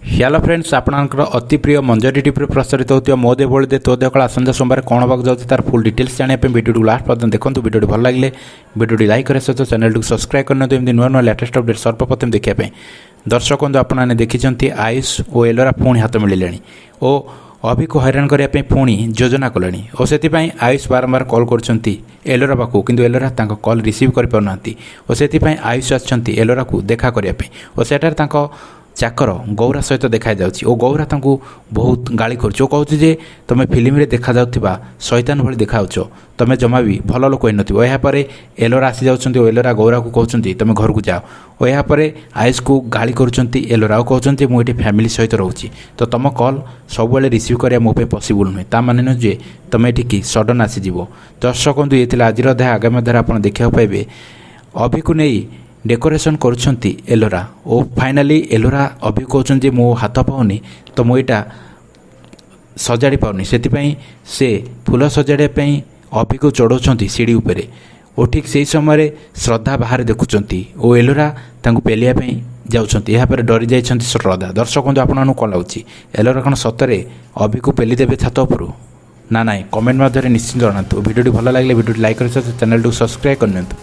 Hello friends, ଆପଣଙ୍କର ଅତି ପ୍ରିୟ ମଞ୍ଜରୀ ଟିଭିରେ ପ୍ରସାରିତ ହେଉଥିବା ମୋ ଦେହ ଭଳି ଦେ ତୋ ଦେହ କଳା ଆସନ୍ତା ସୋମବାର କ'ଣ ହେବାକୁ ଯାଉଛି, ତାର ଫୁଲ୍ ଡିଟେଲ୍ସ ଜାଣିବା ପାଇଁ ଭିଡ଼ିଓଟିକୁ ଲାଷ୍ଟ ପର୍ଯ୍ୟନ୍ତ ଦେଖନ୍ତୁ। ଭିଡ଼ିଓଟି ଭଲ ଲାଗିଲେ ଭିଡ଼ିଓଟି ଲାଇକ୍ କରିବା ସହିତ ଚ୍ୟାନେଲଟିକୁ ସବସ୍କ୍ରାଇବ୍ କରିନିଅନ୍ତୁ, ଏମିତି ନୂଆ ନୂଆ ଲାଟେଷ୍ଟ ଅପଡେଟ୍ ସର୍ବପ୍ରଥମେ ଦେଖିବା ପାଇଁ। ଦର୍ଶକ ବନ୍ଧୁ, ଆପଣମାନେ ଦେଖିଛନ୍ତି, ଆୟୁଷ ଓ ଏଲୋରା ପୁଣି ହାତ ମିଳିଲେଣି ଓ ଅଭିକୁ ହଇରାଣ କରିବା ପାଇଁ ପୁଣି ଯୋଜନା କଲେଣି ଓ ସେଥିପାଇଁ ଆୟୁଷ ବାରମ୍ବାର କଲ୍ କରୁଛନ୍ତି ଏଲୋରା ପାଖକୁ, କିନ୍ତୁ ଏଲୋରା ତାଙ୍କ କଲ୍ ରିସିଭ୍ କରିପାରୁନାହାନ୍ତି ଓ ସେଥିପାଇଁ ଆୟୁଷ ଆସିଛନ୍ତି ଏଲୋରାକୁ ଦେଖା କରିବା ପାଇଁ ଓ ସେଠାରେ ତାଙ୍କ ଚାକର ଗୌରା ସହିତ ଦେଖାଯାଉଛି ଓ ଗୌରା ତାଙ୍କୁ ବହୁତ ଗାଳି କରୁଛି ଓ କହୁଛି ଯେ ତୁମେ ଫିଲ୍ମରେ ଦେଖାଯାଉଥିବା ଶୈତାନ ଭଳି ଦେଖାଯାଉଛ, ତୁମେ ଜମା ବି ଭଲ ଲୋକ ହେଇନଥିବ। ଏହାପରେ ଏଲୋରା ଆସିଯାଉଛନ୍ତି ଓ ଏଲୋରା ଗୌରାକୁ କହୁଛନ୍ତି, ତୁମେ ଘରକୁ ଯାଅ। ଓ ଏହାପରେ ଆୟୁଷକୁ ଗାଳି କରୁଛନ୍ତି ଏଲୋରା ଆଉ କହୁଛନ୍ତି, ମୁଁ ଏଠି ଫ୍ୟାମିଲି ସହିତ ରହୁଛି, ତ ତୁମ କଲ୍ ସବୁବେଳେ ରିସିଭ୍ କରିବା ମୋ ପାଇଁ ପସିବୁଲ୍ ନୁହେଁ। ତା ମାନେ ନୁହେଁ ଯେ ତୁମେ ଏଠିକି ସଡ଼ନ୍ ଆସିଯିବ। ଦର୍ଶକ ବନ୍ଧୁ, ଇଏ ଥିଲା ଆଜିର ଅଧ୍ୟାୟ। ଆଗାମୀ ଅଧ୍ୟାୟରେ ଆପଣ ଦେଖିବାକୁ ପାଇବେ, ଅଭିକୁ ନେଇ ଡେକୋରେସନ୍ କରୁଛନ୍ତି ଏଲୋରା ଓ ଫାଇନାଲି ଏଲୋରା ଅଭି କହୁଛନ୍ତି ଯେ ମୋ ହାତ ପାଉନି, ତ ମୁଁ ଏଇଟା ସଜାଡ଼ି ପାରୁନି। ସେଥିପାଇଁ ସେ ଫୁଲ ସଜାଡ଼ିବା ପାଇଁ ଅଭିକୁ ଚଢ଼ଉଛନ୍ତି ସିଡ଼ି ଉପରେ ଓ ଠିକ୍ ସେହି ସମୟରେ ଶ୍ରଦ୍ଧା ବାହାରେ ଦେଖୁଛନ୍ତି ଓ ଏଲୋରା ତାଙ୍କୁ ପେଲିବା ପାଇଁ ଯାଉଛନ୍ତି। ଏହାପରେ ଡରି ଯାଇଛନ୍ତି ଶ୍ରଦ୍ଧା। ଦର୍ଶକ ବନ୍ଧୁ, ଆପଣମାନଙ୍କୁ କ'ଣ ଲାଗୁଛି? ଏଲୋରା କ'ଣ ସତରେ ଅଭିକୁ ପେଲି ଦେବେ ଛାତ ଉପରୁ ନା ନାହିଁ? କମେଣ୍ଟ ମାଧ୍ୟମରେ ନିଶ୍ଚିତ ଜଣାନ୍ତୁ। ଭିଡ଼ିଓଟି ଭଲ ଲାଗିଲେ ଭିଡ଼ିଓଟି ଲାଇକ୍ କରି ସହିତ ଚ୍ୟାନେଲଟିକୁ ସବସ୍କ୍ରାଇବ୍ କରିନିଅନ୍ତୁ।